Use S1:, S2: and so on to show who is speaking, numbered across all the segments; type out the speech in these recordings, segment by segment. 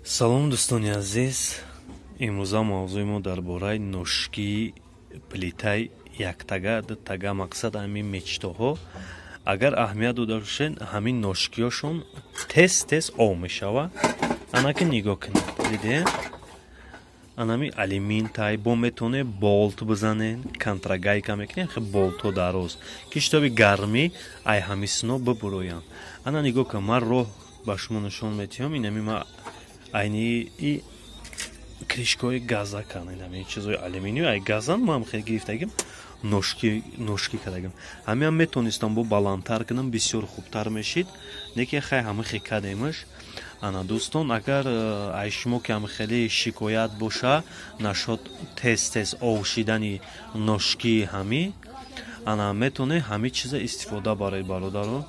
S1: Салом, дӯстони азиз. Имрӯза мавзӯи мо дар бораи ножкии плитаи яктага, дутага. Мақсад, ҳамин мечтоҳо, агар аҳамият дода бошед, ҳамин ножкиҳошон тез тез ов мешава. Анаки нигоҳ кунед, дидем, анами алюмин тай бо метавонед болт бизанед, контргайка мекунед, хе болтҳо дароз, ки шитоби гармӣ ай ҳамисино бибуроянд. Ана нигоҳ кун, ман роҳ ба шумо нишон метиҳам. Инами ма айни и крышкаҳои газакан, инами чизои алюминий ай газан, ман хеле гирифтагим, ножки кардагим. Ҳамиам метонистам бо баландтар кунам, бисёр хубтар мешид, неки хай ҳама хе кардемаш. Ана, дӯстон, агар ай шумо ки ҳам хеле шикоят боша нашод тез тез ов шидани ножкии ҳами, ана метавонед ҳами чиза истифода барои бародаро.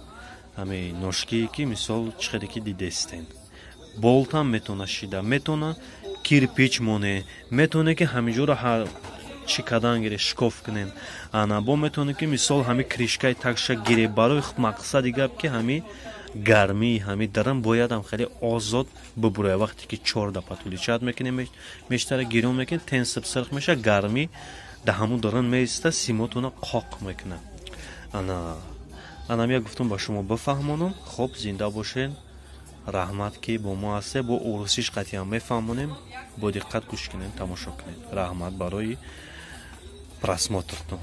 S1: Ҳами ножкие ки, мисол, чӣ хеле ки дидестен, болтам метавона шида, метавона кирпич моне, метавоне ки ҳамиҷоро чӣ кардан гире, шикоф кунен. Ана бо метавоне ки, мисол, ҳами крышкаи такша гире. Барои мақсади гап, ки ҳами гармии ҳами дарам боядам хеле озод бибуроя. Вақте ки чорда подключать мекунем, мештара гирон мекунем, тенсиб сирх меша, гармӣ да ҳамун даран меиста, симотона қоқ мекунад. Ана, анам як гуфтум ба шумо бифаҳмонам. Хоб, зинда бошед, раҳмат, ки бо мо ҳастед. Бо урусиш қатъиан мефаҳмонем, бо диққат гӯш кунед, тамошо кунед. Раҳмат барои просмотртон.